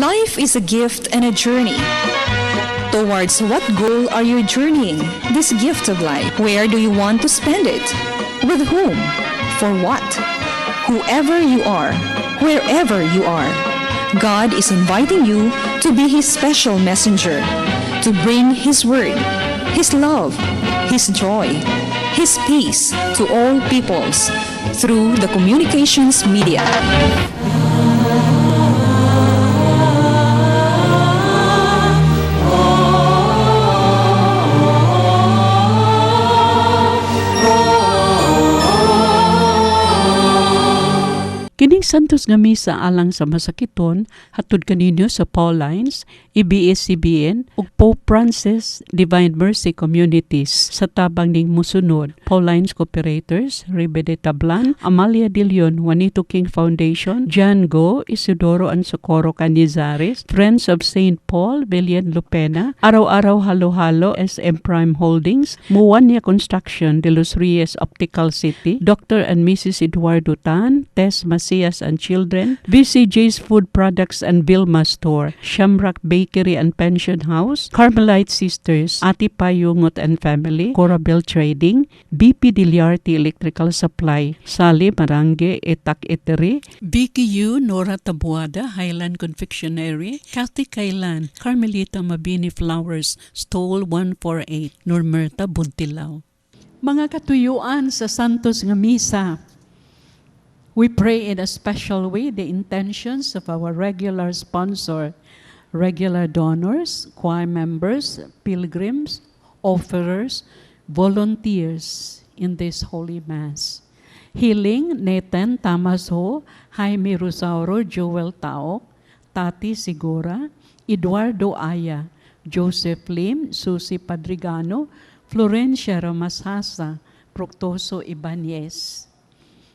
Life is a gift and a journey. Towards what goal are you journeying this gift of life? Where do you want to spend it? With whom? For what? Whoever you are, wherever you are, God is inviting you to be His special messenger, to bring His word, His love, His joy, His peace to all peoples through the communications media. Kining Santos nga Misa alang sa masakiton hatod kaninyo sa Paulines, ABS-CBN ug Pope Francis Divine Mercy Communities sa tabang ning musunod: Paulines Cooperators, Ribe de Tablan, Amalia de Leon, Juanito King Foundation, John Go, Isidoro and Socorro Canizares, Friends of St. Paul, Villian Lupena, Araw-Araw Halo-Halo, SM Prime Holdings, Muwania Construction, De Los Reyes Optical City, Dr. and Mrs. Eduardo Tan, Tess Macias and Children, VCJ's Food Products and Vilma Store, Shamrock Bakery and Pension House, Carmelite Sisters, Ati Payungot and Family, Corabel Trading, BP Diliarte Electrical Supply, Sally Marange, Etak Etery, BKU, Nora Tabuada, Highland Confectionery, Kathy Kailan, Carmelita Mabini Flowers, Stall 148, Normerta Buntilao. Mga katuyuan sa Santos nga Misa. We pray in a special way the intentions of our regular sponsor, regular donors, choir members, pilgrims, offerers, volunteers in this Holy Mass. Healing, Nathan Tamaso, Jaime Rosauro, Joel Taok, Tati Sigura, Eduardo Aya, Joseph Lim, Susie Padrigano, Florencia Ramashasa, Proctoso Ibanez.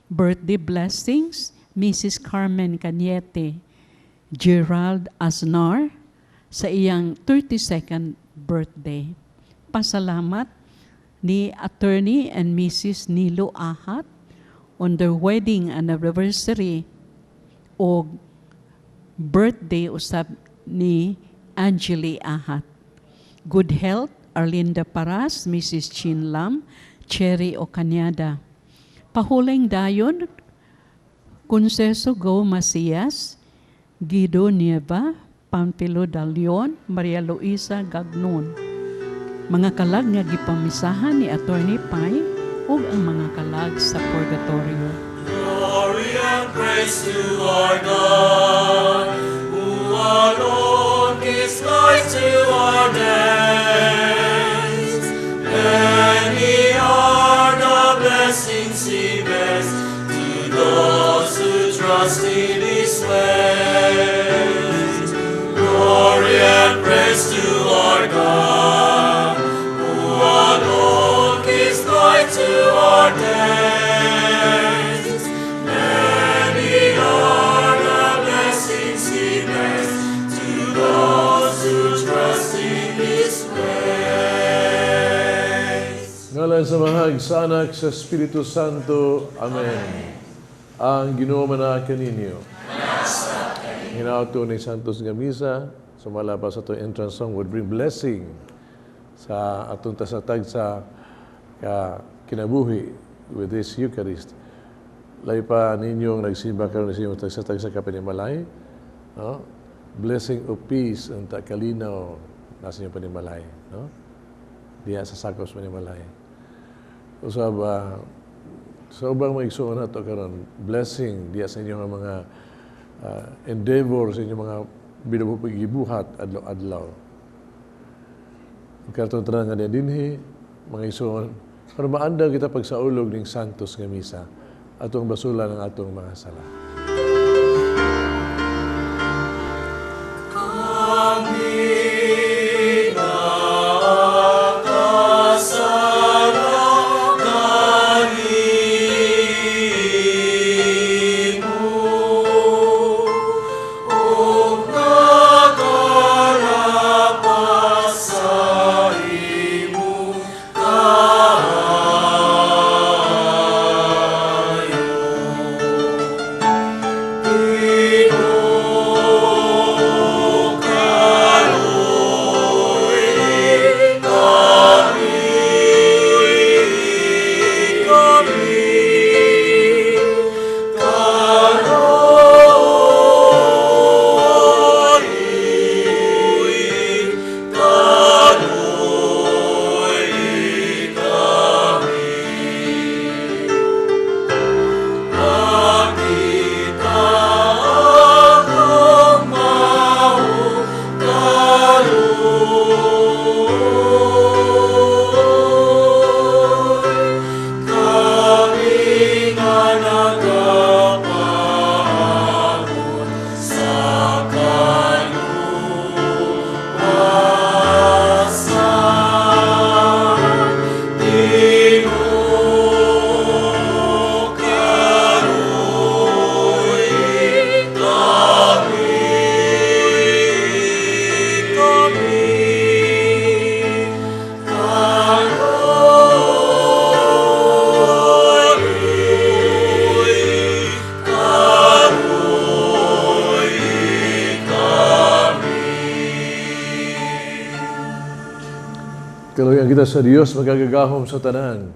Birthday blessings, Mrs. Carmen Cañete, Gerald Aznar, sa iyang 32nd birthday. Pasalamat ni Attorney and Mrs. Nilo Ahat on their wedding anniversary o birthday usab ni Angeli Ahat. Good health, Arlinda Paras, Mrs. Chin Lam, Cherry Ocanyada. Pahuling dayon, Conceso Go Macias, Guido Nieva, Pampilo Dalion, Maria Luisa Gagnon. Mga kalag nga gipamisahan ni Attorney Pai ug ang mga kalag sa Purgatorio. Glory and praise to our God, who alone gives life to our days. Many are the blessings He bears to those who trust in His ways. Glory and praise to our God, who alone gives life to our days. Many are the blessings He bears to those who trust in His ways. Ngalan sa Amahag, sa Anak, sa Espiritu Santo. Amen. Ang Ginoo manaa kaninyo. Hinaot ni Santos nga Misa, sumala pa sa atong entrance song, would bring blessing sa atong tasatag sa ka kinabuhi with this Eucharist. Lahi pa ninyong nagsimba karon sa inyong tagsatag sa kapanimalay, no? Blessing of peace unta kalinaw nasa inyong panimalay, no? Diya sa sakop sa panimalay. Usab sa ubang mga igsuon nato karon, blessing diya sa inyong mga endeavor, sa inyong mga gibuhat adlaw-adlaw. Karon tanan nga dinhi, mga igsuon, para maandang kita pagsaulog ning Santos nga Misa, atong basulan ang atong mga sala. Kami nakasala kanimo, ug nakalapas sa imong kaayo. Kaluoyan kita sa Dios makagagahom sa tanan.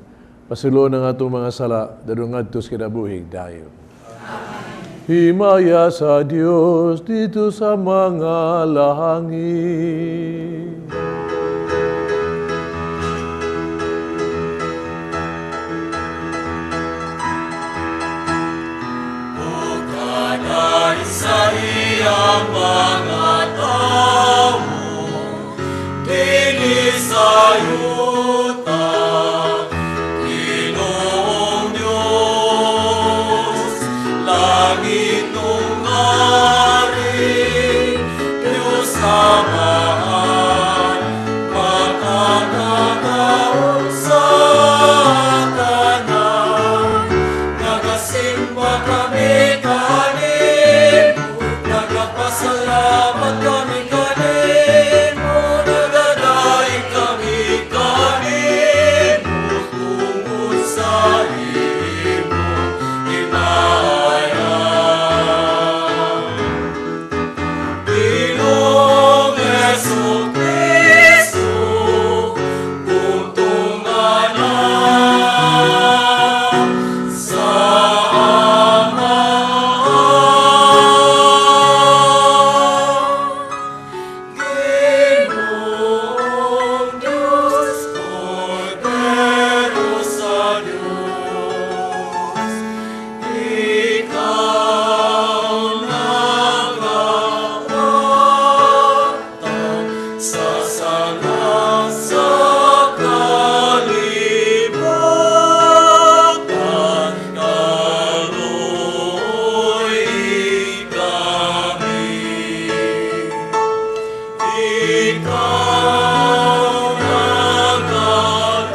Pasayloon ang atong mga sala, dadong ngadto sa kinabuhing dayon. Himaya sa Dios didto sa mga langit. Kanan sa iyang mga tao, dinhi sa yuta, Ginoong Diyos, langit nung hari, Diyos Amahan, makakagahom sa tanan. Nagasimba kami kanimo, nagapasalamat kami kanimo, nagadaig kami kanimo, tungod sa imong himaya. Ginoong Hesus Kristo, bugtong Anak, sa Amahan. Ginoong Diyos, Kordero sa Diyos, ikaw nagawata sa sala sa kalibutan, kaluoy kami. Ikaw nagalingkod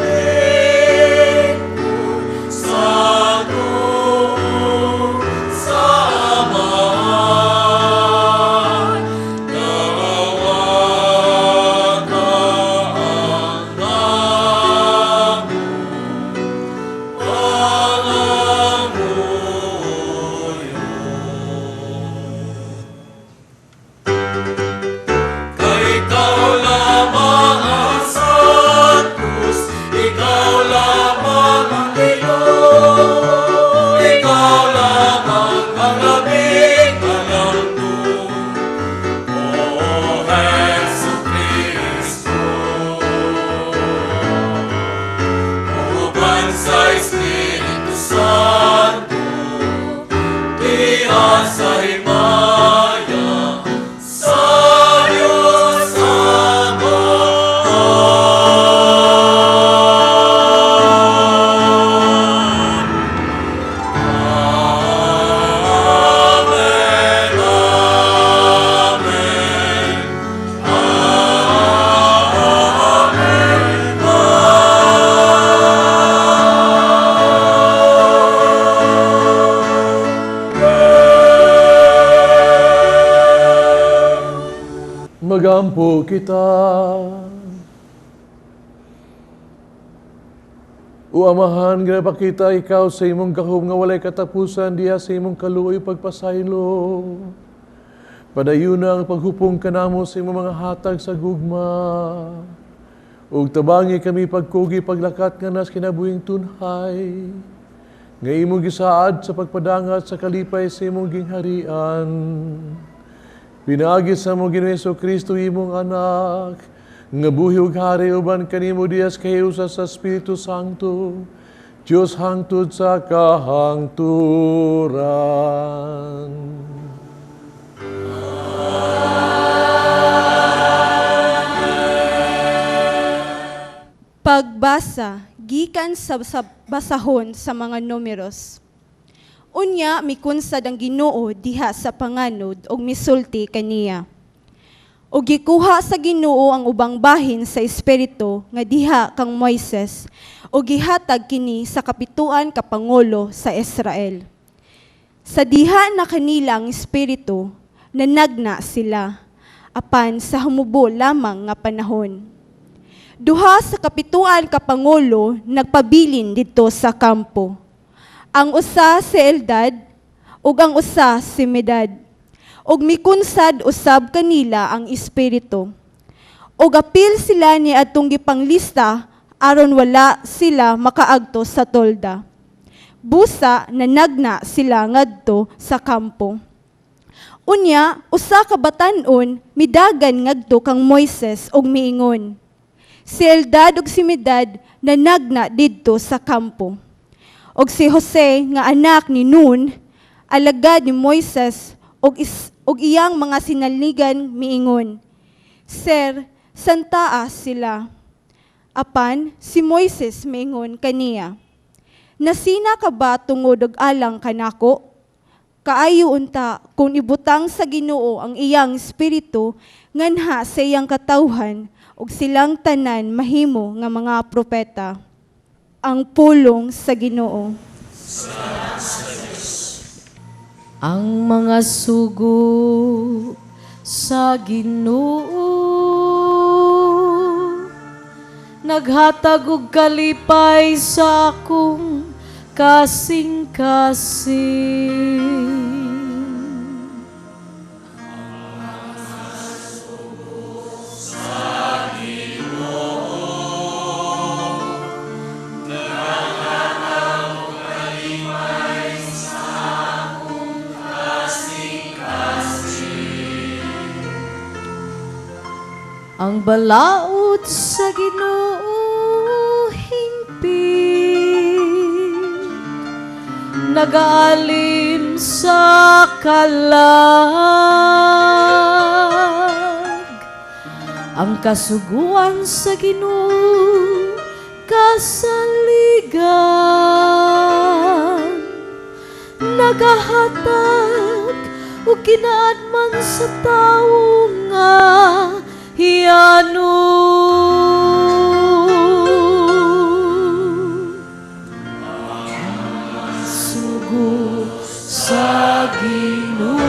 sa tuo sa Amahan, Naawat ang among pangamuyo. Kay ikaw lamang ang Santos, ikaw lamang ang Ginoo, ikaw lamang ang labing alangto, O Hesu Kristo. Uban sa Espiritu Santo, diha sa himaya, sa Diyos Amahan. Amen, Amen, Amen. Magampo kita. O Amahan, ginapakita ikaw sa imong gahom nga walay katapusan diha sa imong kaluoy pagpasaylo. Padayuna ang paghupong kanamo sa imong mga hatag sa gugma. Ug tabangi kami pagkugi paglakat nga nas kinabuhing tunhay. Nga imong gisaad sa pagpadangat sa kalipay sa imong gingharian. Pinaagi sa among Ginoong Hesus Kristo imong anak, nga buhi ug hari uban kanimo diha sa kahiusa sa Espiritu Santo, Dios hangtod sa kahangturan. Pagbasa gikan sa basahon sa mga Numeros. Unya mikunsad ang Ginoo diha sa panganod og misulti kaniya. Og gikuha sa Ginoo ang ubang bahin sa espiritu nga diha kang Moises ug gihatag kini sa kapituan ka pangulo sa Israel. Sa diha na kanila ang espiritu, nanagna sila, apan sa humubo lamang nga panahon. Duha sa kapituan ka pangulo nagpabilin didto sa kampo. Ang usa si Eldad ug ang usa si Medad. Ug mikunsad usab kanila ang espiritu. Ug apil sila ni adtong gipanglista aron wala sila makaagto sa tolda. Busa nanagna sila ngadto sa kampo. Unya, usa ka batan-on midagan ngadto kang Moises ug miingon, "Si Eldad ug si Medad nanagna didto sa kampo." Og si Jose nga anak ni Nun, alagad ni Moises ug iyang mga sinaligan miingon, "Sir, santaa sila." Apan si Moises miingon kaniya, "Nasina ka ba tungod og alang kanako? Kaayo unta kung ibutang sa Ginoo ang iyang espiritu nganha sa iyang katawhan ug silang tanan mahimo nga mga propeta." Ang pulong sa Ginoo. Ang mga sugo sa Ginoo naghatag og kalipay sa akong kasing-kasing. Ang balaod sa Ginoo hingpit, nagaalim sa kalag. Ang kasuguan sa Ginoo kasaligan, nagahatag og kinaadman sa tawo nga hiyano. Sugo sa Ginoo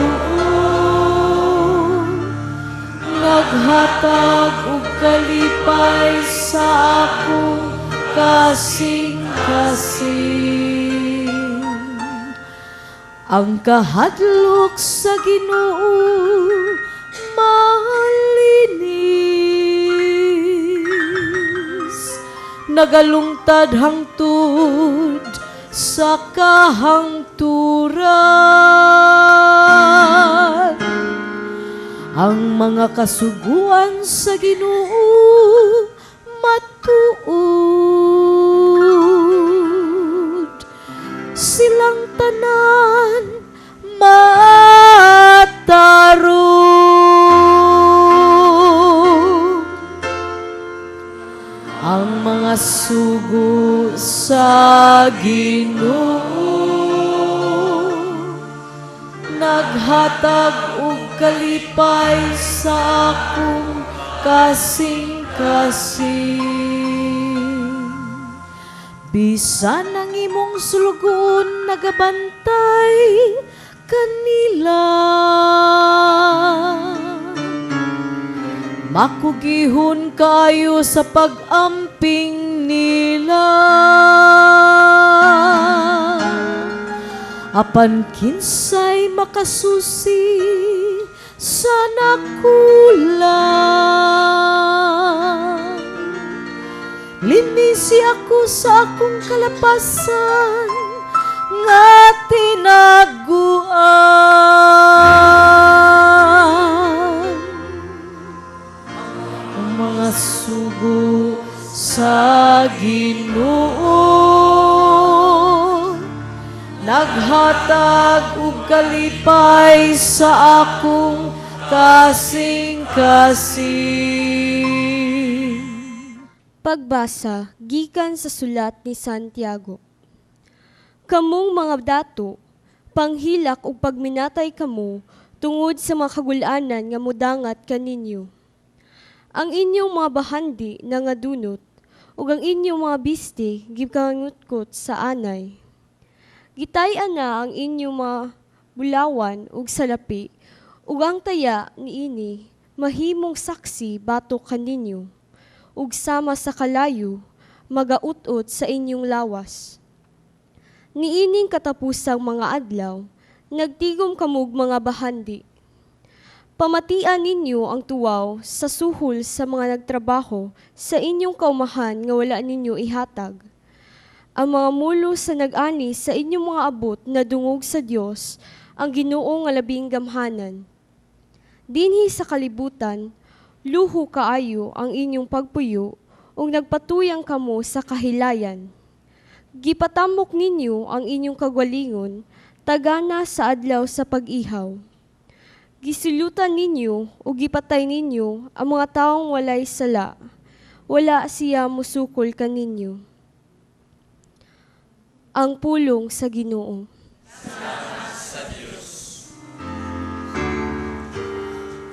naghatag og kalipay sa akong kasing-kasing. Ang kahadlok sa Ginoo malinis, nagalungtad hangtod sa kahangturan. Ang mga kasuguan sa Ginoo matuod, silang tanan matarong. Ang mga sugo sa Ginoo naghatag og kalipay sa akong kasing-kasing. Bisan ang imong sulugoon nagabantay kanila, makugihon kayo sa pag-amping nila. Apan kinsay makasusi sa nakulang, limisi ako sa akong kalapasan nga tinaguan. Ang mga sugo sa Ginoo naghatag og kalipay sa akong kasing-kasing. Pagbasa gikan sa sulat ni Santiago. Kamong mga dato, panghilak ug pagminatay kamo tungod sa mga kagul-anan nga modangat kaninyo. Ang inyong mga bahandi nangadunot ug ang inyong mga bisti gikangutkot sa anay. Gitay-an na ang inyong mga bulawan ug salapi, ug ang taya niini mahimong saksi batok kaninyo, ug sama sa kalayo magaut-ut sa inyong lawas. Niining katapusang mga adlaw, nagtigom kamog mga bahandi. Pamatian ninyo ang tuwaw sa suhol sa mga nagtrabaho sa inyong kaumahan nga wala ninyo ihatag. Ang mga mulo sa nag-ani sa inyong mga abot na dungog sa Dios, ang Ginoo nga labing gamhanan. Dinhi sa kalibutan, luho kaayo ang inyong pagpuyo ug nagpatuyang kamo sa kahilayan. Gipatamok ninyo ang inyong kagwalingon, tagana sa adlaw sa pag-ihaw. Gisulutan ninyo o gipatay ninyo ang mga taong walay sala. Wala siya musukol kaninyo. Ang pulong sa Ginoo. Salamat sa Diyos.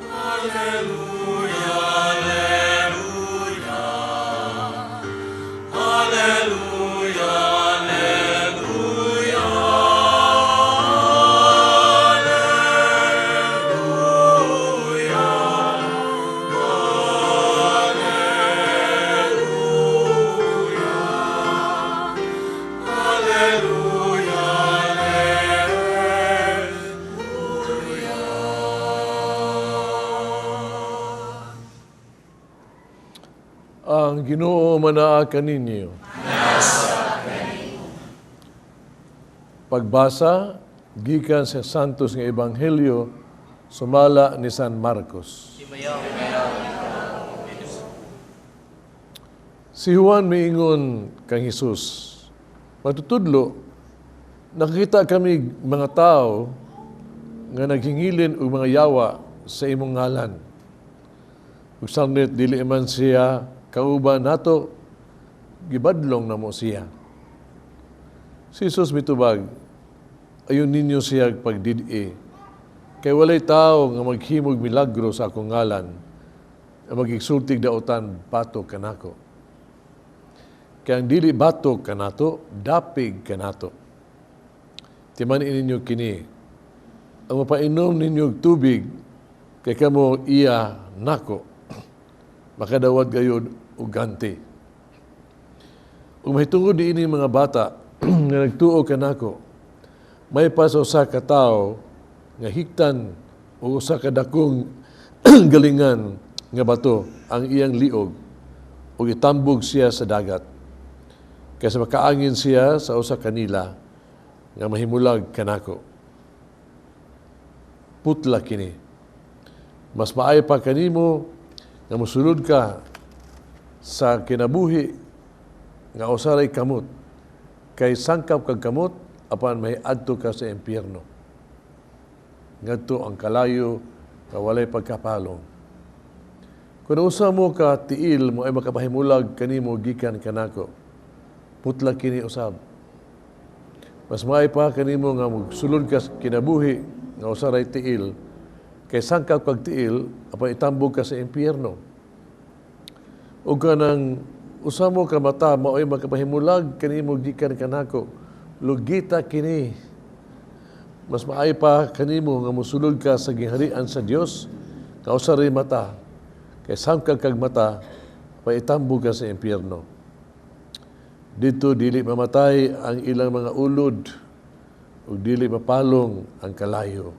Alleluia, alleluia. Alleluia, alleluia. Alleluia. Alleluia. Alleluia, alleluia. Ang Ginoo manaa kaninyo. Pagbasa gikan sa Santos nga Ebanghelyo sumala ni San Marcos. Si Juan miingon kang Hesus, "Matutudlo, nakakita kami mga tao nga naghingilin og mga yawa sa imong ngalan. Ug samnit dili man siya kauban nato, gibadlong namo siya." Si Jesus mitubag, "Ayon ninyo siya pagdid-i, kay walay tao nga maghimog milagro sa akong ngalan, ang magigsultig daotan batok kanako. Kay ang dili batok kanato, dapig kanato. Timan-i ninyo kini, ang mapainom ninyo og tubig, kay kamo iya nako, makadawat gayod og ganti. Ug mahitungod niini mga bata nga nagtuo kanako, may pa sa usa ka tawo nga hiktan o usa ka dakong galingan nga bato ang iyang liog ug itambog siya sa dagat. Kaysa makaangin siya sa usa kanila nga mahimulag kanako. Putla kini. Mas maayo pa kanimo nga mosulod ka sa kinabuhi nga usa ray kamot, kay sangkap kag kamot apan may adto ka sa impyerno. Ngadto ang kalayo nga walay pagkapalong. Kung usa mo ka tiil mo ay makapahimulag kanimo gikan kanako, putla kini usab. Mas maay pa kanimo nga mosulod ka sa kinabuhi nga usa ray tiil, kay sangkap kag tiil apan itambog ka sa impyerno. Ug kanang usa mo ka mata mao'y makapahimulag kanimo gikan kanako, lugita kini. Mas maay pa kanimo nga mosulod ka sa gingharian sa Dios nga usa ray mata, kay sangkap kag mata paitambog ka sa impyerno. Dito dili mamatay ang ilang mga ulod ug dili mapalong ang kalayo.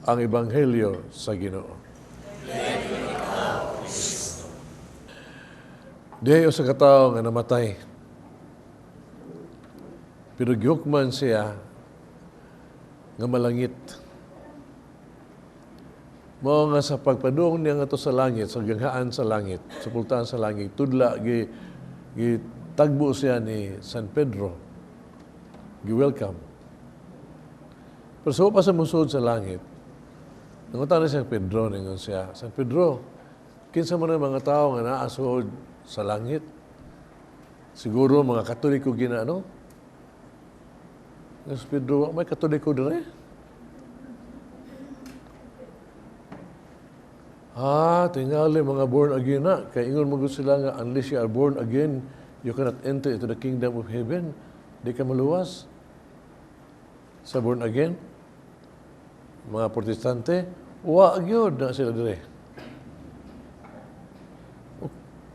Ang Ebanghelyo sa Ginoo. Dihay usa ka tawo nga namatay. Pero gihukman siya nga malangit. Mao nga sa pagpadung niya ngadto sa langit, sa ganghaan sa langit, sa pultahan sa langit, tudla gitagbo siya ni San Pedro. Gi-welcome. Pero sa pa sa musod sa langit, nangutana siya Pedro, ningon siya, "San Pedro, kinsa man ang mga tao nga naa suod sa langit? Siguro mga Katoliko gina, no?" San Pedro, "May Katoliko dire?" "Ah, tingali mga born again na. Kay ingon mo sila nga, unless you are born again, you cannot enter into the kingdom of heaven. Di ka maluwas sa born again. Mga Protestante, wa gyud na sila dire."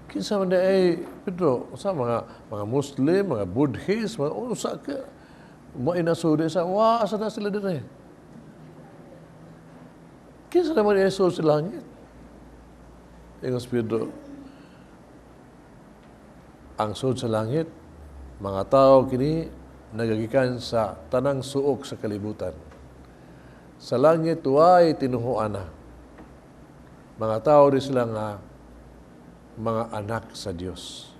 Kinsa man di ay, Pedro, usa mga Muslim, mga Buddhist, mga usa ka. Mo inasudi sa wa asa na sila dire. Kinsa naman iso sa langit? Ingon si Pedro, ang sud sa langit, mga tao kini nagagikan sa tanang suok sa kalibutan. Sa langit, way tinuhuan na. Mga tao rin sila nga mga anak sa Dios.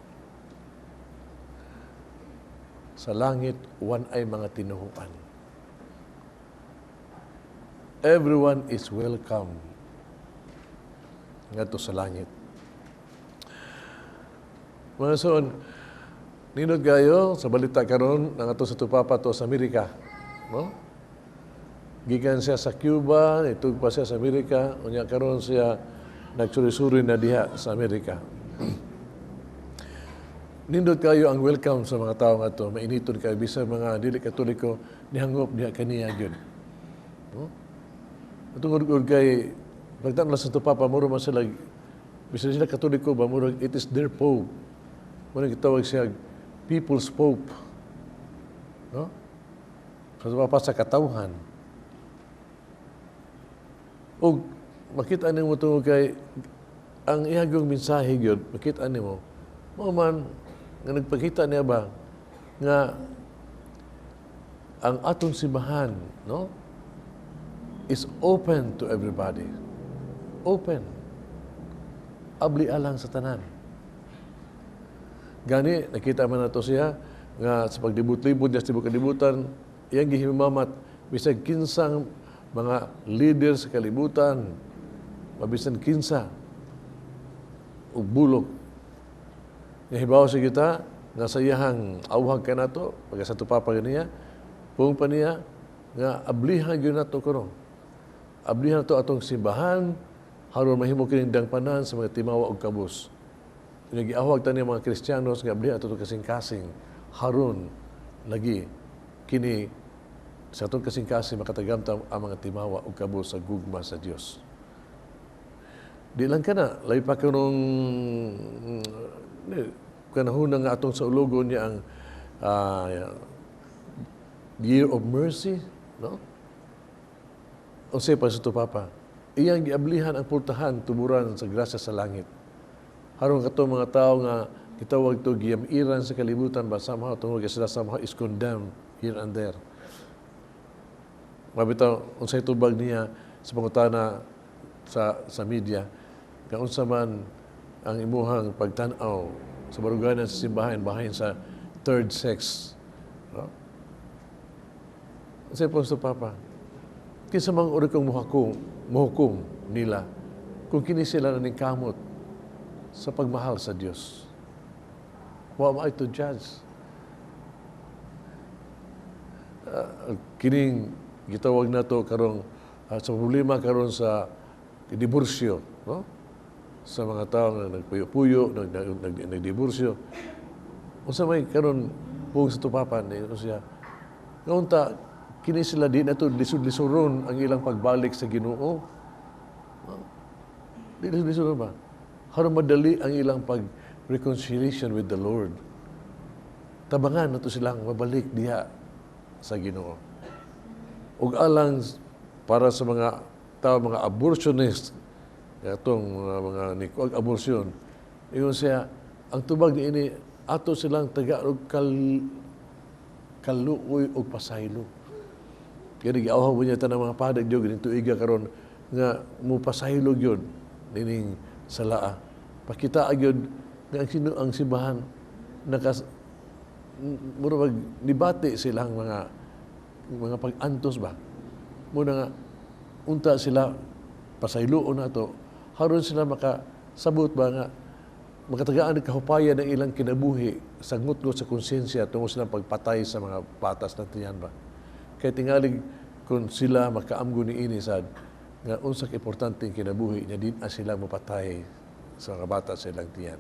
Sa langit, wan ay mga tinuhuan. Everyone is welcome ngadto sa langit. Mga igsoon, nindot kayo sa balita karon nga ato Santo Papa to sa Amerika, no? Gikan siya sa Cuba, itug pa siya sa Amerika, unya karon siya nagsuri-suri na diha sa Amerika. Nindot kayo ang welcome sa mga tao nga to, mainiton kayo bisan mga dili Katoliko nihangop diha kaniya gyud. No? Tungod gud kay pagtan sa Santo Papa, muro man sila, bisan sila Katoliko ba, murag it is their pope. Mura gitawag siya people's pope. No? Santo Papa sa katawhan. Og makita nimo tungod kay ang iyang mensahe gyud, makita nimo mao man nga nagpakita niya ba nga ang atong simbahan, no, is open to everybody. Open. Abli alang sa tanan. Gani, nakita man nato siya nga sa paglibot-libot niya sa tibok kalibutan, iyang gihimamat bisag kinsang mga leader sa kalibutan, mabisan kinsa ug bulok. Nga hibaw sa kita nga sa iyahang awhag kanato, pagka Santo Papa ganiya, pung pa niya nga ablihan gyud nato kuno. Ablihan nato atong simbahan haron mahimo kining dangpanan sa mga timawa og kabus. Nagiawhag ta niya mga Kristiyanos nga ablihan ato kasing-kasing haron lagi kini sa atong kasing-kasing makatagam ta ang mga timawa og kabus sa gugma sa Dios. Di lang kana, labi pa kanong kanahuna nga atong saulugon niya ang Year of Mercy, no? Unsay pa sa Papa, iyang giablihan ang pultahan tuburan sa grasya sa langit. Haron kato mga tao nga gitawag to giyamiran sa kalibutan ba somehow tungod kay sila somehow is condemned here and there. Mabitaw unsay tubag niya sa pangutana sa media nga unsa man ang imuhang pagtan-aw sa baruganan sa simbahan bahin sa third sex. No? Unsay po sa Papa? Kinsa mang uri kong muhukom nila kung kini sila naningkamot sa pagmahal sa Dios. Who am I to judge? Kining gitawag nato karong sa problema karon sa diborsyo, no? Sa mga tao nga nagpuyo-puyo, nagdiborsyo. Unsa may karon pung sa tupapan ni siya. Ngaunta kini sila di nato lisod-lisoron ang ilang pagbalik sa Ginoo. No? Di lisod-lisoron ba? Haron madali ang ilang pag-reconciliation with the Lord. Tabangan nato silang mabalik diha sa Ginoo. Ug alang para sa mga tao, mga abortionist, atong mga nikuag abortion, ingon siya, ang tubag ni ini, ato silang taga og kaluoy og pasaylo. Kaya giawhaw mo niya tanang mga padag diyo, ganing tuiga karon nga mupasaylo gyud nining salaa. Pakita gyud nga ang sino ang simbahan nakas mura mag nibati silang mga pag-antos ba. Muna nga unta sila pasayloon nato haron sila makasabot ba nga makatagaan ng kahupayan ng ilang kinabuhi sa ngutngot sa konsensya tungod silang pagpatay sa mga patas na tiyan ba. Kay tingalig kung sila makaamgo ni ini sad nga unsa ka importante ang kinabuhi nya di na sila mapatay sa mga bata sa ilang tiyan.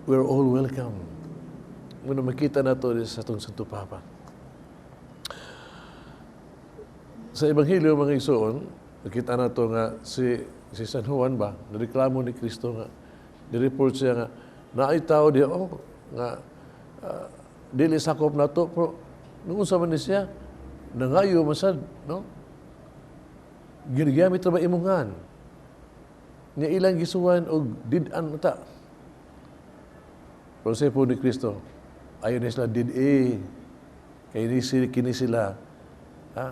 We're all welcome. Muna makita nato sa atong Santo Papa. Sa Ebanghelyo mga igsoon, nakita nato nga si San Juan ba, nareklamo ni Kristo nga, ni-report siya nga, naay tao diha, oh, nga Dili sakop nato, pero nung unsa man ni siya, nangayo man sad, no? Ginagamit ra ba imong ngan? Nga ilang gisuwan og did-an ta. Pero sa ni Kristo, ayo ni sila did-i. Kay ni sila, kini sila, ha?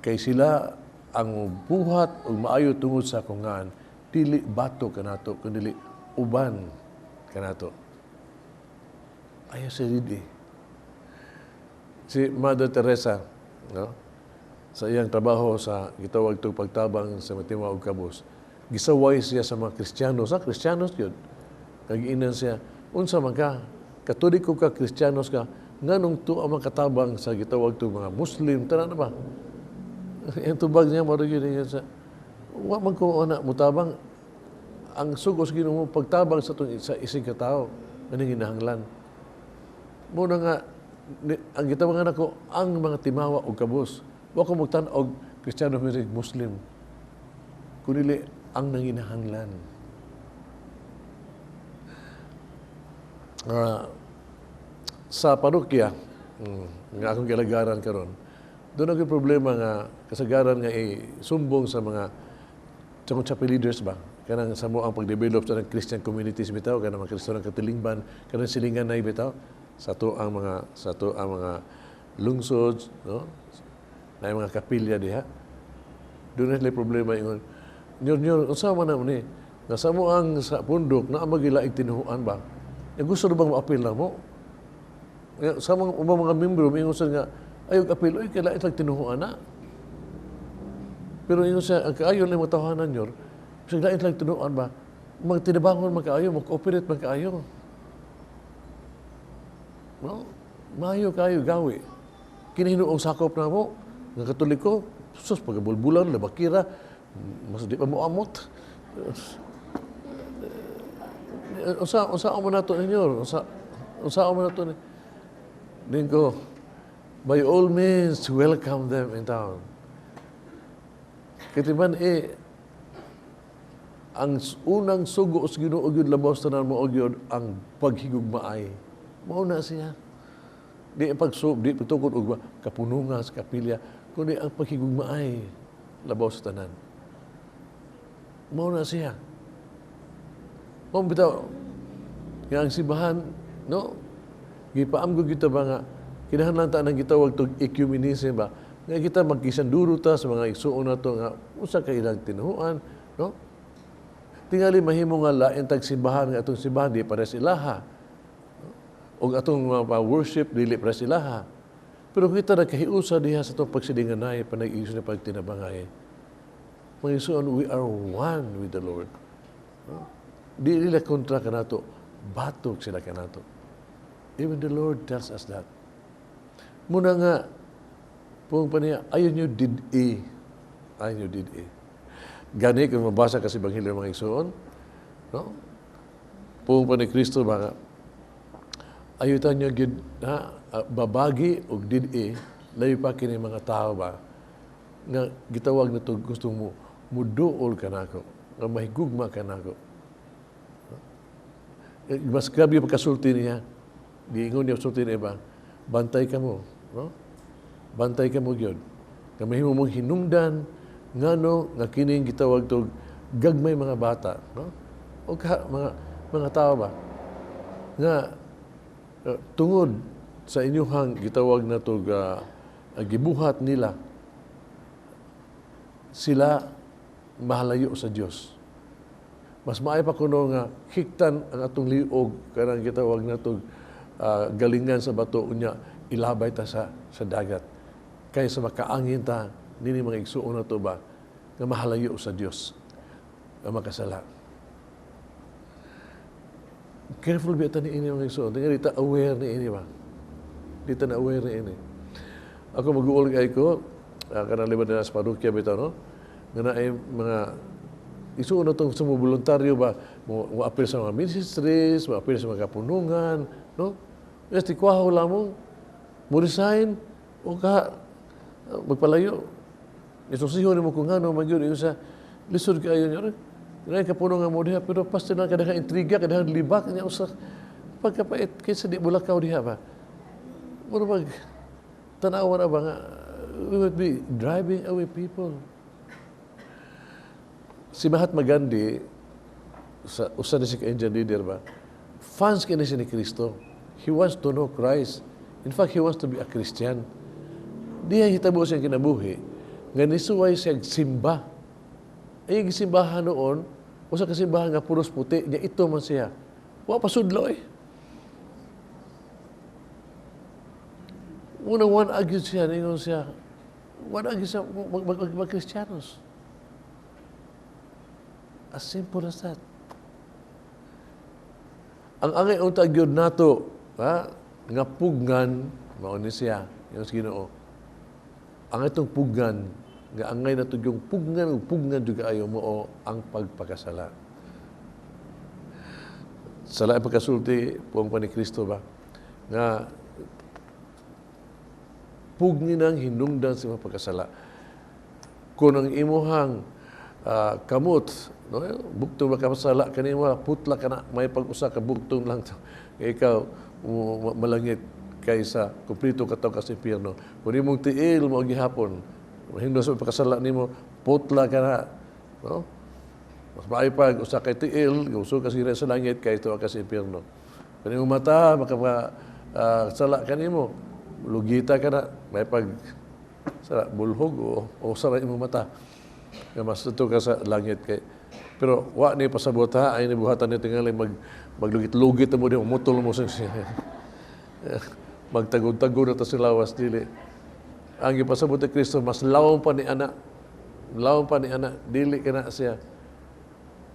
Kay sila ang buhat og maayo tungod sa akong ngan, dili bato kanato, kundi uban kanato. Ayaw sa did-i. Si Mother Teresa, no? Sa iyang trabaho sa gitawag tog pagtabang sa matimaw og kabus, gisaway siya sa mga Kristiyano, sa Kristiyanos yun. Nagiinan siya, unsa man ka, Katoliko ka, Kristiyanos ka, nganong tuo ang katabang sa gitawag tog mga Muslim, tanan na ba? Ang tubag niya, mao gyud niya sa, wa man ko ana mutabang, ang sugo sa Ginoo pagtabang sa itong sa isig ka tao, maning hinahanglan. Muna nga, ang gitabangan nako ang mga timawa og kabus. Wa ko magtan og Kristiyano Muslim. Kunili ang nanginahanglan. Sa parokya, nga akong gilagaran karon, doon ang problema nga kasagaran nga isumbong sa mga chapel leaders ba, kanang sa mo ang pag-develop sa Christian communities bitaw, kanang mga Kristiyano katilingban, kanang silingan na bitaw sa to ang mga lungsod, no, na mga kapilya diha. Doon na sila problema, ingon, "Nyor, nyor, unsa man na ni nga sa mo ang sa pundok na magilaing tinuhuan ba? Ya, gusto na bang maapil na mo?" Sa mga ubang mga membro, mingon sa nga, "Ayaw apil, oy, kay lain tinuhuan na." Pero ingon siya, ang kaayo lang matawanan nyor, sa lain lang tinuhuan ba, magtinabangon man kaayo, mag-cooperate man kaayo. No? Maayo kaayo gawi. Kini hinuong sakop na mo, nga Katoliko, sus, pagabulbulan, labakira, mas di pa mo amot. Unsa mo nato ninyo? Unsa mo nato ni? Dingko, by all means, welcome them in town. Katiman eh, ang unang sugo sa Ginoo gyud labaw sa tanan mao gyud ang paghigugmaay. Mao na siya. Di ang pagsub, di pagtukod og kapunungan sa kapilya, kundi ang paghigugmaay labaw sa tanan. Mao na siya. Mao bitaw nga ang simbahan, no? Gipaamgo kita ba nga kinahanglan ta nang gitawag tog ecumenism ba? Nga kita magkisanduro ta sa mga igsuon nato nga usa ka ilang tinuhuan, no? Tingali mahimo nga lain tag simbahan nga atong simbahan di pares ilaha. Og atong mga worship dili pares ilaha. Pero kita nagkahiusa diha sa atong pagsilinganay, panag-iso na pagtinabangay. Mga igsuon, we are one with the Lord. No? Di nila kontra kanato, batok sila kanato. Even the Lord tells us that. Muna nga, pung pa niya, ayaw nyo did-i. Ayaw nyo did-i. Gani, kung mabasa kasi Ebanghelyo mga igsuon, no? Pung pa ni Kristo ba nga, ayaw ta nyo gid, ha, babagi og did-i, layo pa kini mga tao ba, nga gitawag na to gusto mo, muduol ka nako, nga mahigugma ka nako. Mas grabe yung pagkasulti niya. Giingon niya sulti niya ba, bantay ka mo, no? Bantay ka mo gyud. Nga mahimo mong hinungdan ngano nga kining gitawag tog gagmay mga bata, no? O ka, mga tao ba nga tungod sa inyuhang gitawag na tog gibuhat nila, sila mahalayo sa Dios. Mas maayo pa kuno nga hiktan ang atong liog kanang gitawag na tog galingan sa bato, unya ilabay ta sa dagat kaysa makaangin ta nini mga igsuon na to ba nga mahalayo sa Dios nga makasala. Careful biya ta ni ini mga igsuon. Tingali ta aware ni ini ba? Di ta na aware ni ini. Ako mag-uol kay ko kanang liban na sa parokya bitaw, no? Nga naay mga igsuon na tong sa mga voluntaryo ba, mo apil sa mga ministries, mo apil sa mga kapunungan, no? Yes, ti kwaho lang mo, mo resign, o ka, magpalayo. Isusiho ni mo kung ano, magyud, yung sa, lisod kayo niyo. Kaya kapunungan mo diha, pero pasti na kadahang intriga, kadahang libak, niya usa. Pagkapait, kaysa di mulakaw diha ba? Mura mag, tanawa na ba nga, we would be driving away people. Si Mahatma Gandhi, sa usa ni siya ka Indian leader ba, fans kini siya ni Kristo. He wants to know Christ. In fact, he wants to be a Christian. Diha hitabo siyang kinabuhi, nga nisuway siya simba. Ay, gisimbahan noon, usa ka simbahan nga puros puti, niya ito man siya. Wa pa sudlo eh. Unang one argued siya, ningon siya, one argued siya, mag-Kristiyanos. As simple as that. Ang angay unta gyud nato, ha, nga pugnan, mao ni siya, yung sa Ginoo. Ang itong pugnan, nga angay nato yung pugnan ug pugnan jud kaayo mao ang pagpakasala. Sala ang pagkasulti, puong pa ni Kristo ba, nga pugni nang hinungdan sa imong pagkasala. Kung ang imuhang kamot, no, buktong makasala kanimo, putla ka na, may pag-usa ka buktong lang to. Ikaw malangit kaysa kumpleto ka ka sa impyerno. Kung imong tiil mo gihapon, mahingdon sa pagkasala nimo, putla ka na, no? Mas maayo pag usa kay tiil, gusto ka sa langit kaysa ka sa impyerno. Kung imong mata makapasala kanimo, lugita ka na, may pag sa bulhog o sara imong mata. Nga mas tuto ka sa langit kay. Pero wa ni pasabot ha, ay ni buhatan ni tingali maglugit-lugit mo di mutol mo sa magtagod-tagod na ta sa lawas dili. Ang gipasabot ni Kristo mas lawom pa ni ana. Lawom pa ni ana, dili kana siya.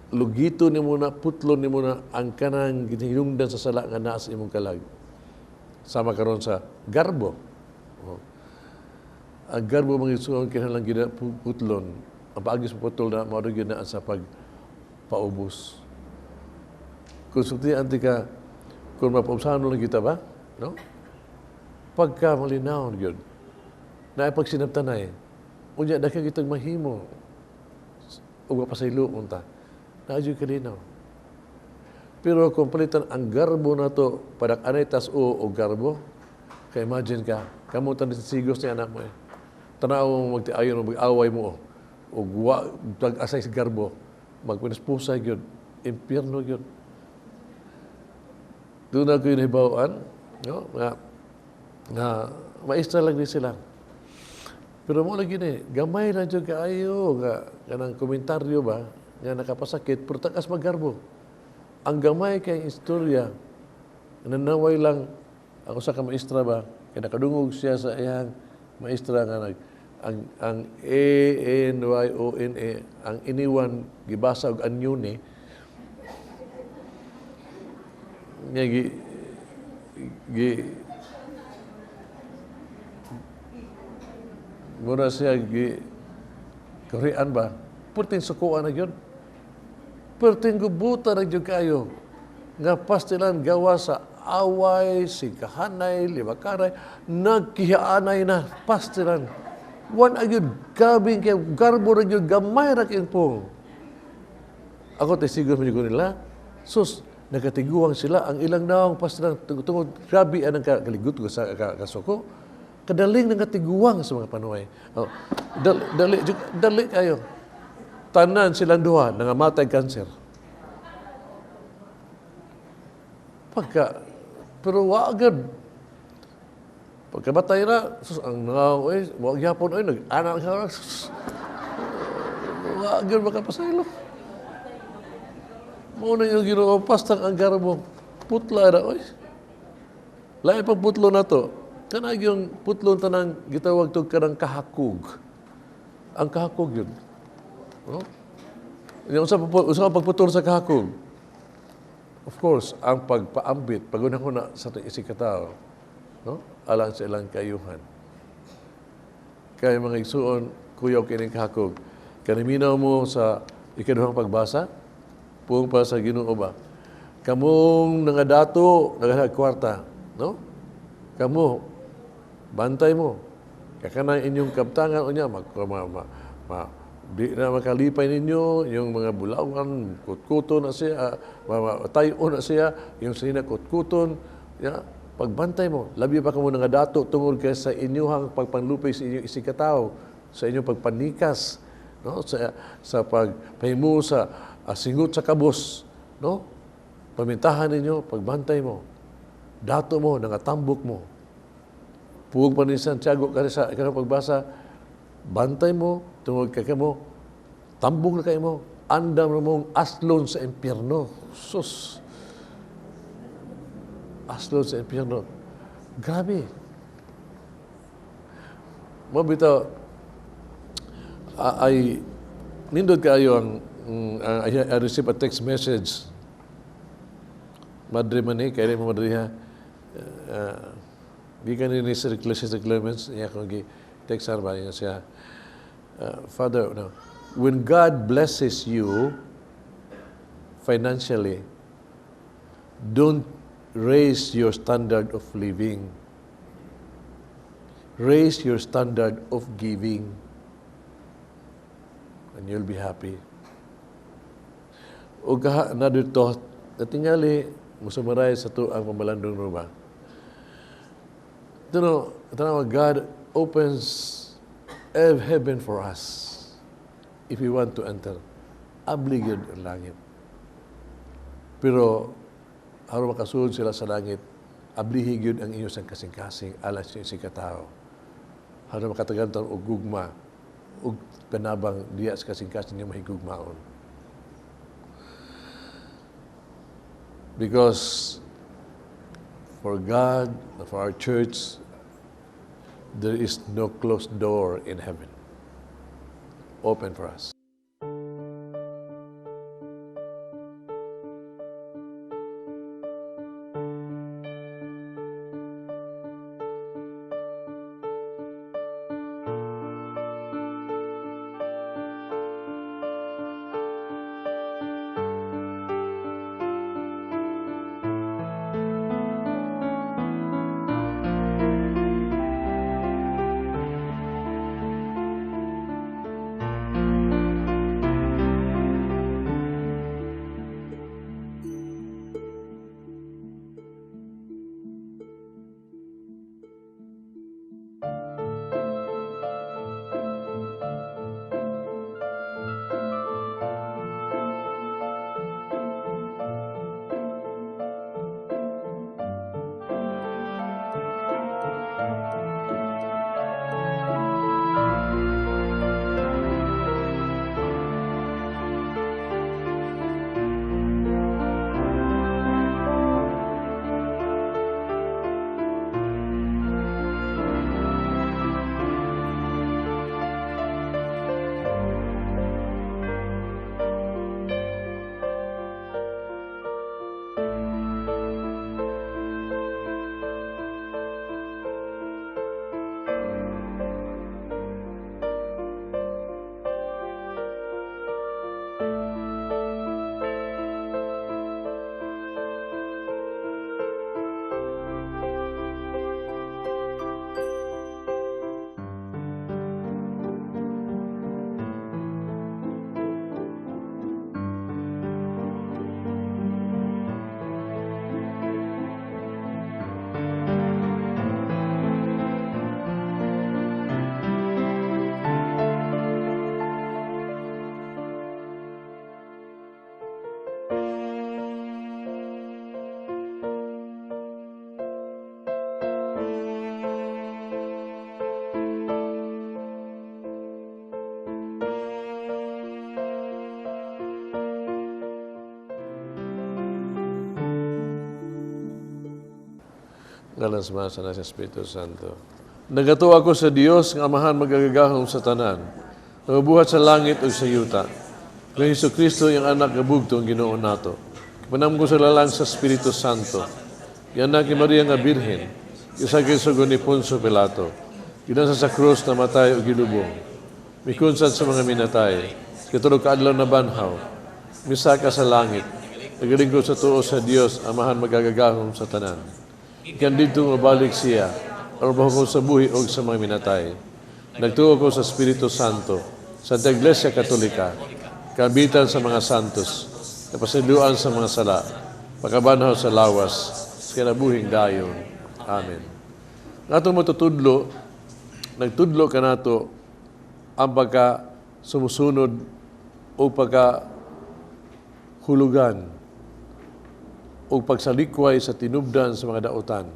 Lugito nimo na, putlo nimo na ang kanang gihinungdan sa sala nga naa sa imong kalag. Sama karon sa garbo. Oh. Ang garbo mga igsoon kinahanglan gyud putlon. Ang paagi sa putol na mao gyud na sa pagpaubos. Kung sultian ti ka, kung mapaubsahan lang kita ba? No? Pagka malinaw gyud. Naay pagsinabtanay. Unya daghan kitang mahimo ug mapasaylo unta. Naa jud kalinaw. Pero kung palitan ang garbo na to, padak-anay tas o garbo, kay imagine ka, kamo tan sigos ni anak mo eh. Tanaw mo magtiayon o mag-away mo o wa tag-asay sa garbo, magpinaspusa gyud, impyerno gyud. Doon na ko yung hibawan, no? Nga maestra lang din sila. Pero mo lagi ni, gamay lang jud kaayo nga kanang komentaryo ba nga nakapasakit pero takas maggarbo. Ang gamay kay istorya, nanaway lang ako sa ka-maestra ba, kay nakadungog siya sa iyang maestra nga nag ang A N Y O N A, ang iniwan gibasa og anyone nga gi mura siya gi Korean ba, perting sukuan na gyud, perting gubuta na gyud kayo nga pastilan gawa sa away, sikahanay, libakaray, nagkihaanay na pastilan. Wan agyud gabing kay garbo ra gyud gamay ra kayong pong. Ako testigo man gyud nila. Sus, nagkatiguang sila ang ilang naong pastilan tungod grabe anang kaligot ko sa kasuko. Kadaling nang katiguang sa mga panuay. Oh, dali, dali kayo. Tanan silang duha nangamatay kanser. Pagka pero wa agad. Pagkabatay na, sus, ang naong, oy, wa gyapon, oy, nag-anak ka, sus, wa agad makapasaylo. Mao na yung Ginoo, pastang ang garbo, putla na, oy. Lain pang putlo na to. Kanag yung putlo tanang gitawag to kanang kahakog. Ang kahakog yun. No? Yung usa pa pagputol sa kahakog. Of course, ang pagpaambit, pagunahuna sa itong isig katao, no? Alang sa ilang kayuhan. Kaya mga igsuon, kuyaw kining kahakog. Kaniminaw mo sa ikaduhang pagbasa, puong pa sa Ginoo ba? Kamong nangadato, nagadag kwarta, no? Kamo, bantay mo. Kakanang inyong kaptangan, unya, Di na makalipay ninyo, yung mga bulawan, kutkuton na siya, tayo na siya, yung sinina kutkuton. Ya, pagbantay mo, labi pa kamo nga dato tungod kay sa inyuhang pagpanlupay sa inyong isigkatawo, sa inyong pagpanikas, no? Sa pagpahimo sa singot sa kabos, no? Pamintahan ninyo, pagbantay mo, dato mo, nangatambok mo. Puwag pa ni Santiago kani sa kanang pagbasa, bantay mo, tungod kay kamo, tambok na kayo mo, andam na mong aslon sa impyerno. Sus! Aslon sa impyerno. Grabe. Mabitaw, ay, nindot kayo ang, I received a text message. Madre man eh, kaya mo madre ha. Gikan ni Sir Clemens, niya akong gi-text ba niya siya, Father, no, when God blesses you financially, don't raise your standard of living. Raise your standard of giving, and you'll be happy. O kaha, another thought, natingali, musumaray sa to ang pamalandong ruba. Ito no, God opens heaven for us if we want to enter. Abli gyud ang langit. Pero, aron makasulod sila sa langit, ablihi gyud ang inyong sang kasing-kasing alas yung katao. Aron makatagantan og gugma, og panabang diya sa kasing-kasing niya mahigugmaon. Because for God, for our church, there is no closed door in heaven. Open for us. Ngalan sa Ama, sa Anak, sa Espiritu Santo. Nagatuo ako sa Dios nga Amahan magagagahom sa tanan, nagabuhat sa langit ug sa yuta. Kay Hesus Kristo iyang anak nga bugto ang Ginoo nato. Gipanamgo sa lalang sa Espiritu Santo. Gianak ni Maria nga Birhen, gisagil sugo ni Poncio Pilato. Ginasa sa krus namatay ug gilubong. Mikunsad sa mga minatay. Katulog kaadlaw na banhaw. Misaka sa langit. Nagalingkod sa tuo sa Dios, Amahan magagagahom sa tanan. Ikan dito mabalik siya, aron mahukom sa buhi og sa mga minatay. Nagtuo ko sa Espiritu Santo, Santa Iglesia Katolika, kabitan sa mga santos, kapasayloan sa mga sala, pagkabanhaw sa lawas, sa kinabuhing dayon. Amen. Ang atong matutudlo, nagtudlo kanato ang pagka sumusunod o pagka hulugan o pagsalikway sa tinubdan sa mga dautan.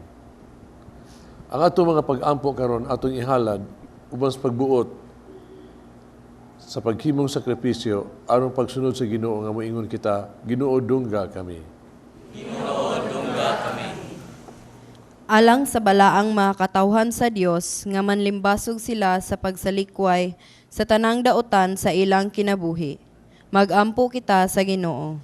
Ang atong mga pag-ampo karon atong ihalad uban sa pagbuot sa paghimong sakripisyo aron pagsunod sa Ginoo nga moingon kita, Ginoo dungga kami. Alang sa balaang mga katawhan sa Dios nga manlimbasog sila sa pagsalikway sa tanang dautan sa ilang kinabuhi. Magampo kita sa Ginoo.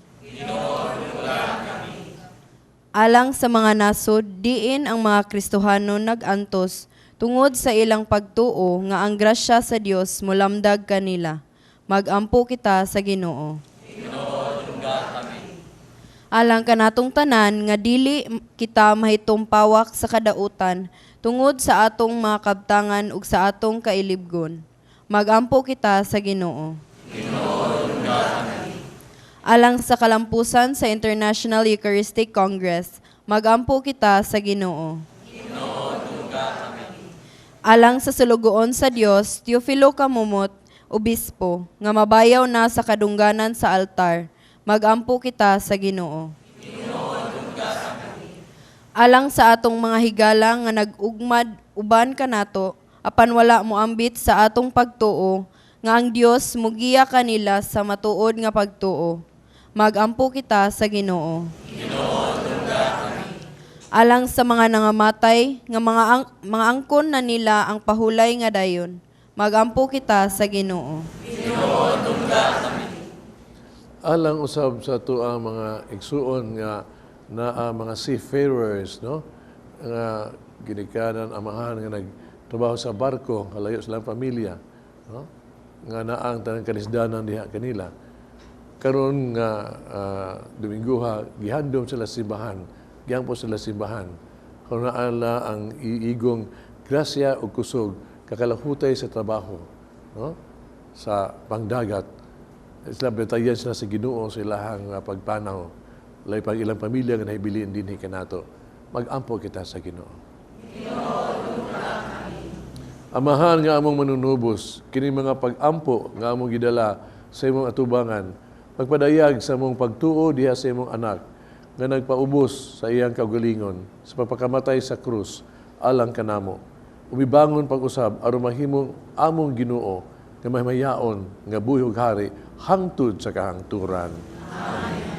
Alang sa mga nasod, diin ang mga Kristohano nag-antos tungod sa ilang pagtuo nga ang grasya sa Dios molamdag kanila. Magampo kita sa Ginoo. Alang kanatong tanan nga dili kita mahitumpawak sa kadautan tungod sa atong mga kabtangan ug sa atong kailibgon. Magampo kita sa Ginoo. Alang sa kalampusan sa International Eucharistic Congress, magampo kita sa Ginoo. Alang sa sulugoon sa Dios, Teofilo Camomot, obispo, nga mabayaw na sa kadungganan sa altar, magampo kita sa Ginoo. Alang sa atong mga higala nga nag-ugmad uban kanato, apan wala moambit sa atong pagtuo, nga ang Dios mugiya kanila sa matuod nga pagtuo. Magampo kita sa Ginoo. Alang sa mga nangamatay, nga mga angkon na nila ang pahulay nga dayon. Magampo kita sa Ginoo. Alang usab sa ato ang mga igsuon nga naa mga seafarers, no? Nga ginikanan amahan nga nagtrabaho sa barko, kalayo silang pamilya, no? Nga naa ang tanang kalisdanan diha kanila. Karon nga Domingoha, gihandom sila simbahan, giampo sila simbahan. Karon naa ang iigong grasya ug kusog kakalahutay sa trabaho, no? Sa pangdagat. Sila batayan sila sa Ginoo sa ilahang pagpanaw. Lay pag ilang pamilya nga nahibilin dinhi kanato. Magampo kita sa Ginoo. Amahan nga among manunubos, kini mga pag-ampo nga among gidala sa imong atubangan, pagpadayag sa among pagtuo diha sa imong anak, nga nagpaubos sa iyang kaugalingon, sa pagpakamatay sa krus, alang kanamo. Umibangon pag-usab, aron mahimong among Ginoo, nga mahimayaon, nga buhi ug hari, hangtod sa kahangturan. Amen.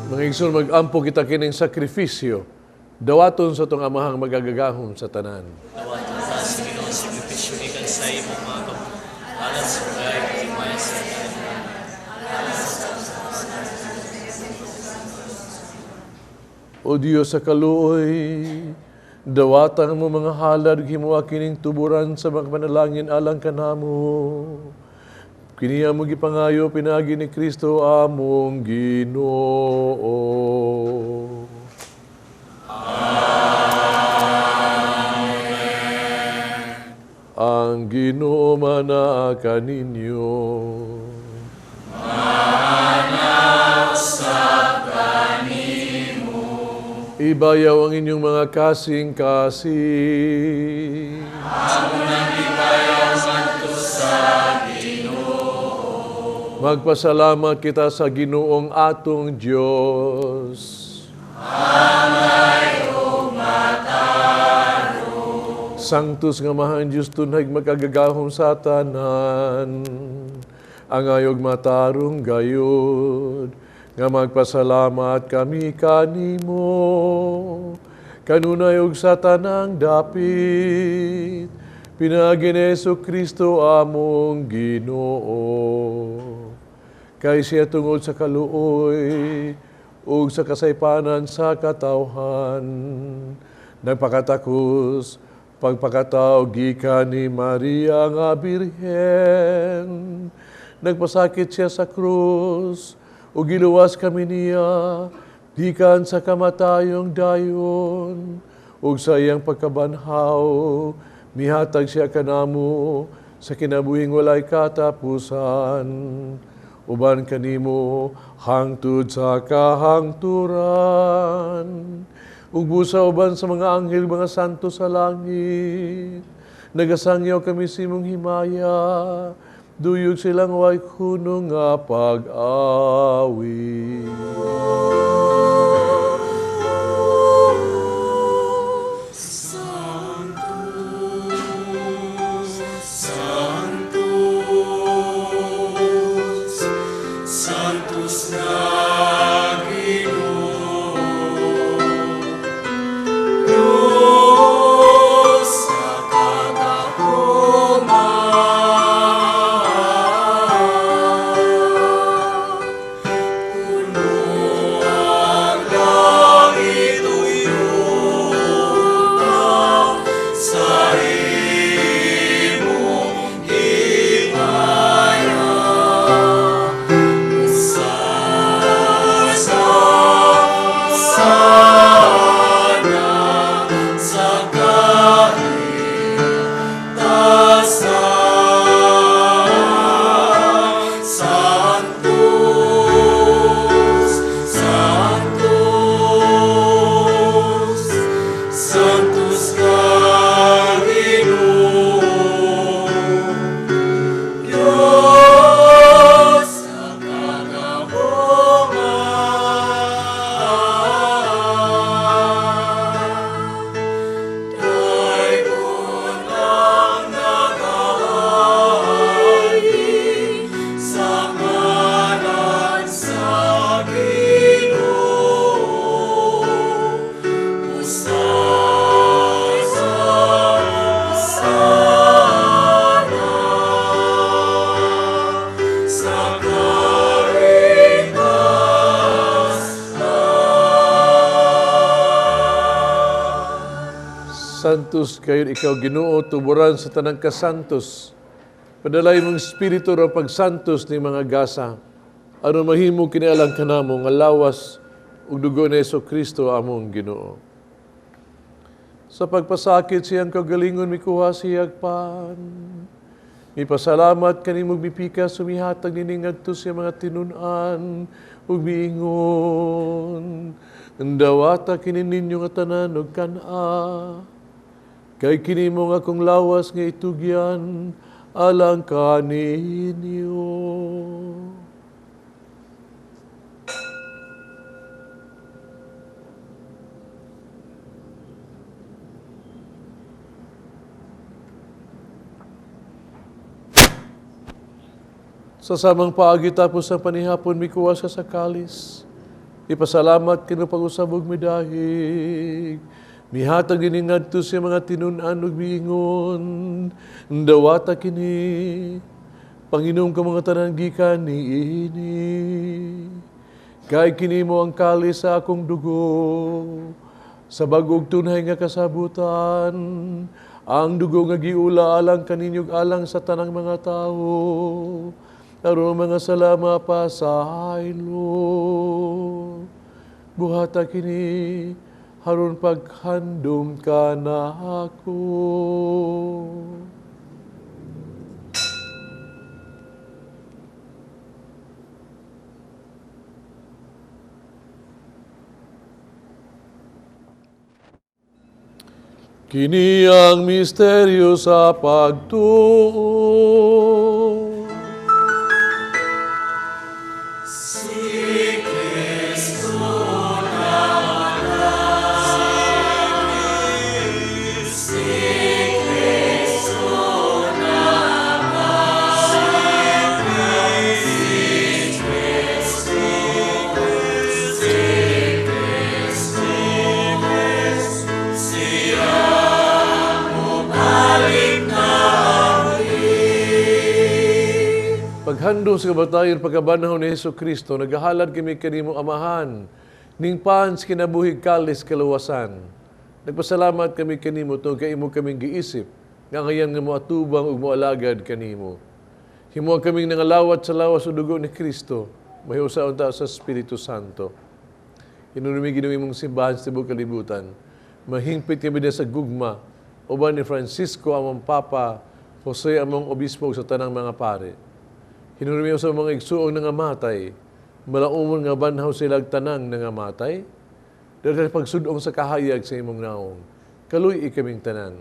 Mga igsoon, mag-ampo kita kining sakripisyo. Dawaton sa itong amahang magagagahom sa tanan. Dawaton ta sa Ginoo sakripisyo ni sa imong mga kamot, alang sa pagayog himaya sa tanan. O Diyos sa kaluoy, dawatan mo mga halad, himua kining tuburan sa mga panalangin alang kanamo. Kini amo gipangayo pinaagi ni Kristo among Ginoo. Amen. Ang Ginoo manaa kaninyo. Manausap kanimo. Ibayaw ang inyong mga kasing-kasing. Amo nang ibayaw ngadto sa Ginoo. Magpasalamat kita sa Ginoong atong Dios. Angay ug matarong. Sanctus nga mahan Dios tunay makagagahom sa tanan. Angay ug matarong gayud nga magpasalamat kami kanimo. Kanunay ug sa tanang dapit. Pinaagi ni Jesu Kristo among Ginoo. Kay siya tungod sa kaluoy ug sa kasaypanan sa katawhan, nagpakatakos pagpakatao gikan ni Maria nga Birhen. Nagpasakit siya sa krus ug giluwas kami niya gikan sa kamatayong dayon, ug sa iyang pagkabanhaw mihatag siya kanamo sa kinabuhing walay katapusan. Uban kanimo hangtod sa kahangturan. Ug busa uban sa mga anghel, mga santo sa langit, nagasangyaw kami sa imong himaya, duyog silang way kuno nga pag-awi. Sanctus, Sanctus, Sanctus na Ginoo. Diyos sa kagahuman, puno ang langit ug yuta sa imong himaya. Hosana, hosana sa kahitasan. Sanctus, Sanctus, Sanctus ka Ginoo. Diyos sa kagahuman, Daygon ang nagaagi sa ngalan sa Ginoo. Hosana, hosana sa kahitasan. Santos kayo ikaw Ginoo, tuburan sa tanang kasantos. Padalay mong espiritu ra pagsantos ni mga gasa. Aron mahimo kini alang kanamo nga lawas ug dugo ni Hesus Kristo among Ginoo. Sa pagpasakit siyang kagalingon mikuha siyag pan. Mipasalamat kanimo mipikas sumihatag nining ngadto sa mga tinun-an ug miingon. Dawata kini ninyo nga tanan ug kan-a. Kay kini mo nga akong lawas nga itugyan alang kaninyo. Sa samang paagi tapos ang panihapon, mikuha siya sa kalis. Ipasalamat kinu pag-usab ug midahig. Mihatag ini ngadto sa mga tinun-an ug miingon, dawata kini, Panginom ka mga tanan gikan niini. Kay kini mo ang kalis sa akong dugo, sa bag-ong tunhay nga kasabutan, ang dugo nga giula alang kaninyog alang sa tanang mga tawo, aron mga salama pa sa ilo. Buhata kini, haron paghandom ka na ako. Kini ang misteryo sa pagtuo. Si Kristo si Kristo Paghandom sa kabatayon pagkabanhaw ni Hesus Kristo, nagahalad kami kanimo Amahan, ning pan sa kinabuhi kalis kaluwasan. Nagpasalamat kami kanimo tungod kay imo kaming giisip, nga ngayon nga moatubang ug moalagad kanimo. Himo kaming nangalawat sa lawas ug dugo ni Kristo, mahiusa unta sa Espiritu Santo. Hinunumi Ginoo imong simbahan sa tibuok kalibutan. Mahingpit kami din sa gugma uban ni Francisco among Papa, Jose among Obispo ug sa tanang mga pare. Hinunumi sa mga igsuong nangamatay, malaumon nga banhaw sila tanang nangamatay, dahil pagsudong sa kahayag sa imong naong, kaluy kaming tanan.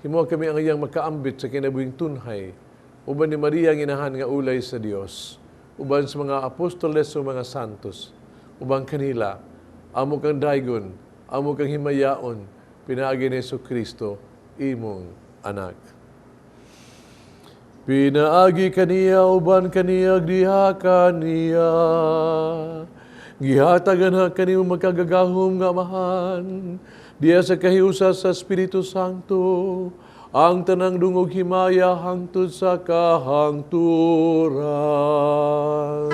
Himo kami ang iyang makaambit sa kinabuhing tunhay, uban ni Maria ang inahan nga ulay sa Dios, uban sa mga apostoles o mga santos, uban kanila, amo kang daygon, amo kang himayaon, pinaagi ni Hesus Kristo, imong anak. Pinaagi kaniya, uban kaniya, diha kaniya. Gihatagan ha kanimo magkagagahom nga Amahan, diha sa kahiusa sa Espiritu Santo, ang tanang dungog himaya hangtod sa kahangturan.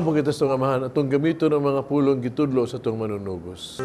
Mga kita sa Amahan, atong gamiton ang mga pulong gitudlo sa atong manunubos.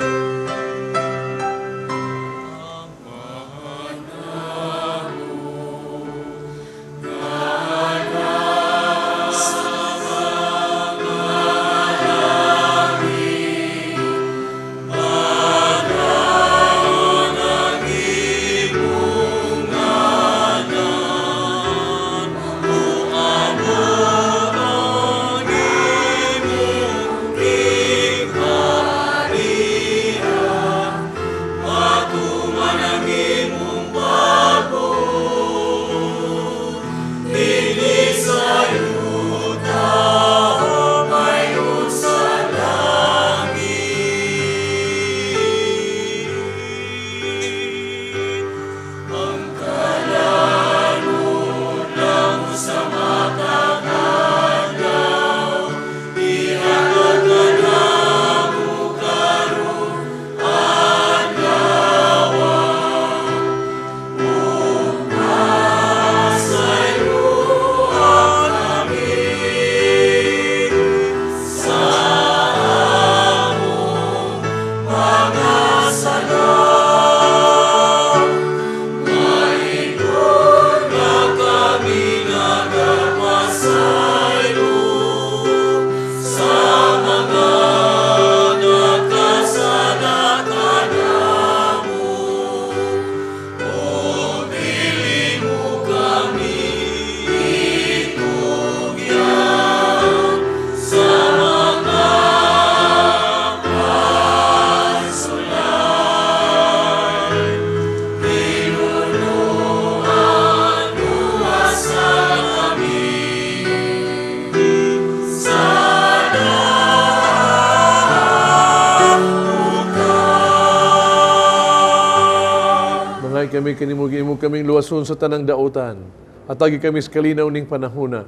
kami kanimo, imo kaming luwason sa tanang dautan. Hatagi kami sa kalinaw ning panahona.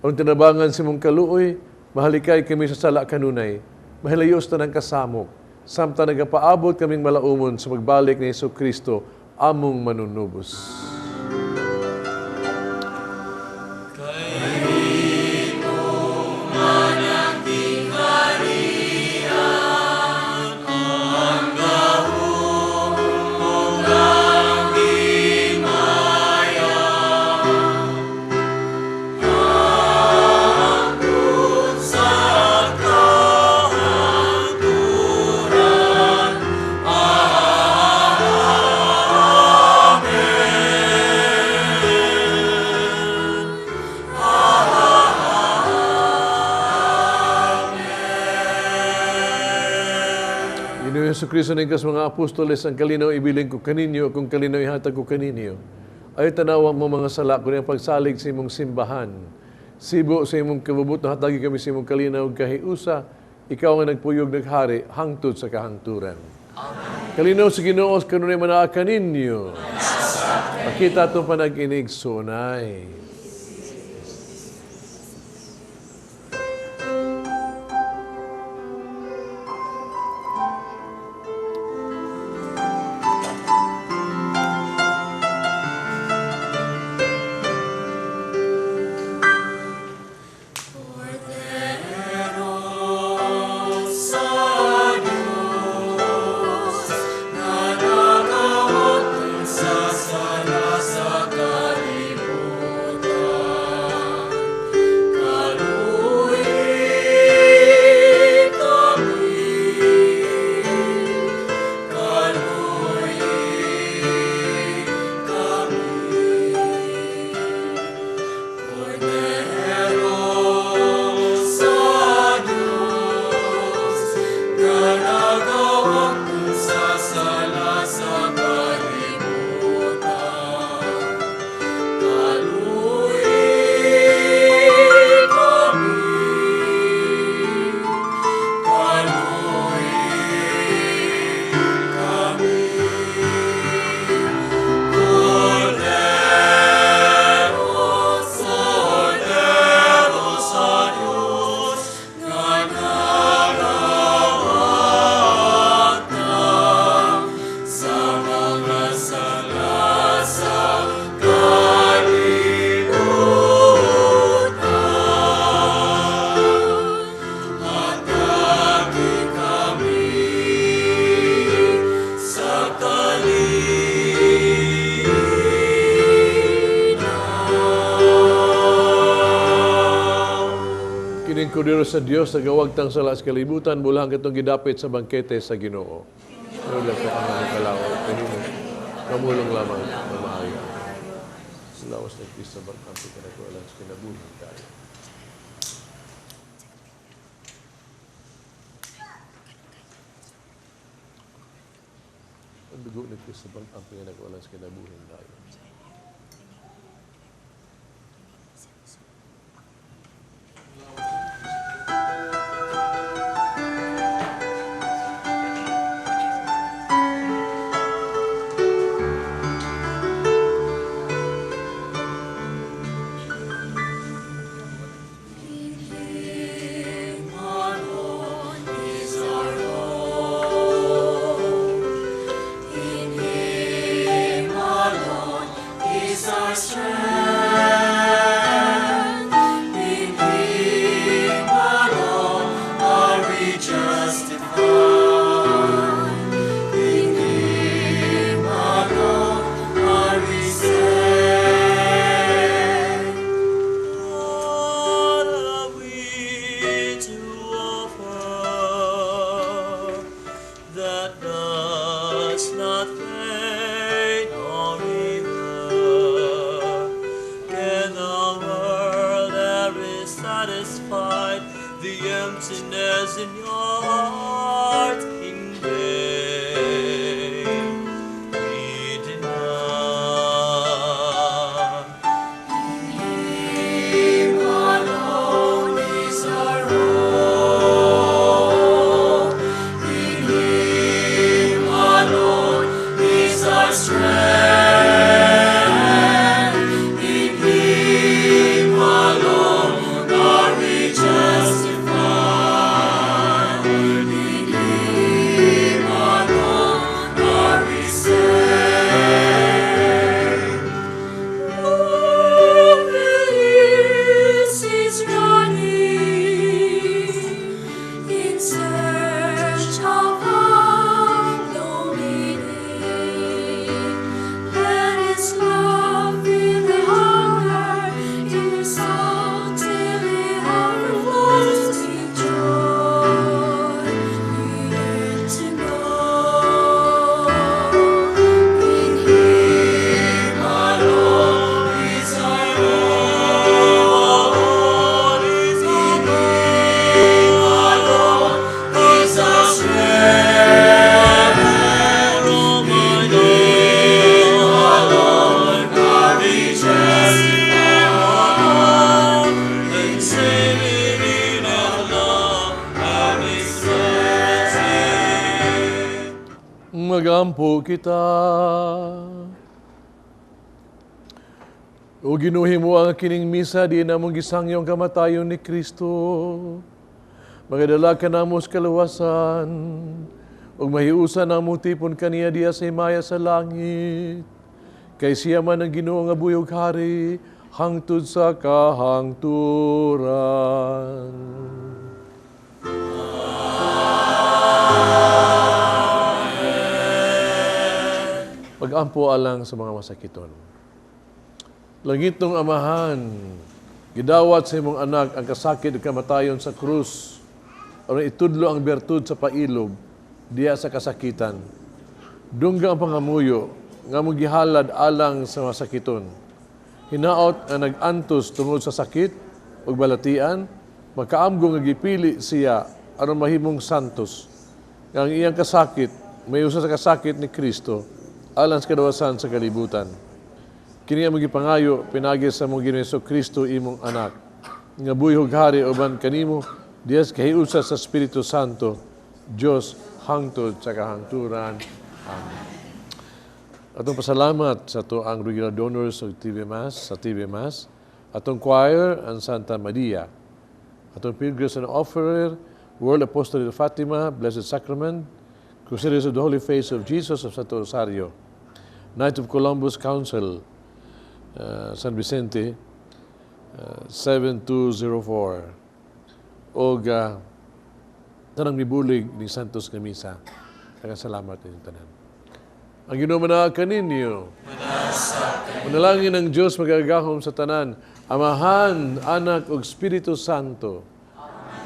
Aron tinabangan sa imong kaluoy, mahalikay kami sa sala kanunay. Mahilayo sa tanang kasamok. Samtang nagapaabot kaming malaumon sa pagbalik ni Hesus Kristo, among manunubos. Ginoo Hesus Kristo ningkas mga apostoles, ang kalinaw ibilin ko kaninyo, kung kalinaw ihatag ko kaninyo. Ay tanawang mo mga sala ko niyang pagsalig sa imong simbahan. Sibo sa imong kabubut na hatagi kami sa imong kalinaw kahiusa, ikaw nga nagpuyog naghari hangtod sa kahangturan. Amen. Kalinaw sa Ginoo kanunay manaa kaninyo. Pakita itong panag-inig sunay. Kordero sa Dios nagawagtang sala sa kalibutan bulang katong gidapit sa bangkete sa Ginoo. Pero lang sa ang kalaw kanino kamulong lamang na maayo. Lawas ng Kristo bangkete kanako alang sa kinabuhi tayo. Ang dugo ni Kristo bangkete kanako alang sa kinabuhi tayo. Strength. Living in love and His mercy. Magampo kita. O Ginoo, himoa ang kining misa, diin among gisangyo ang kamatayon ni Kristo magadala kanamo sa kaluwasan, ug mahiusa namo tipon kaniya diya sa himaya sa langit. Kay siya man ang Ginoo nga buhi ug hari, hangtod sa kahangturan. Pag-ampo alang sa mga masakiton. Langitnong Amahan, gidawat sa imong anak ang kasakit ug kamatayon sa krus, aron itudlo ang bertud sa pailob diya sa kasakitan. Dungga ang pangamuyo nga among gihalad alang sa masakiton. Hinaot nga nag-antos tungod sa sakit ug balatian, makaamgo nga gipili siya aron mahimong santos. Nga ang iyang kasakit may usa sa kasakit ni Kristo alang sa kadawasan sa kalibutan. Kini among gipangayo pinagi sa among Ginoong Kristo, imong anak, nga buhi ug hari uban kanimo diha sa kahiusa sa Espiritu Santo, Dios, hangtod sa kahangturan. Amen. Atong pasalamat sa atoang regular donors og TV Mass, sa TV Mass, atong choir ang Santa Maria, atong pilgrims and offerer, World Apostolate of Fatima, Blessed Sacrament, Crusaders of the Holy Face of Jesus of Santo Rosario, Knight of Columbus Council, San Vicente, 7204, og tanang mibulig ni Santos nga Misa. Daghang salamat inyong tanan. Ang Ginoo manaa kaninyo. Manalangin ang Dios makagagahom sa tanan, Amahan, Anak ug Espiritu Santo.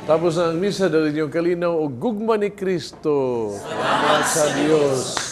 Tapos na ang misa, dali ninyong kalinaw ug gugma ni Kristo. Salamat sa Dios.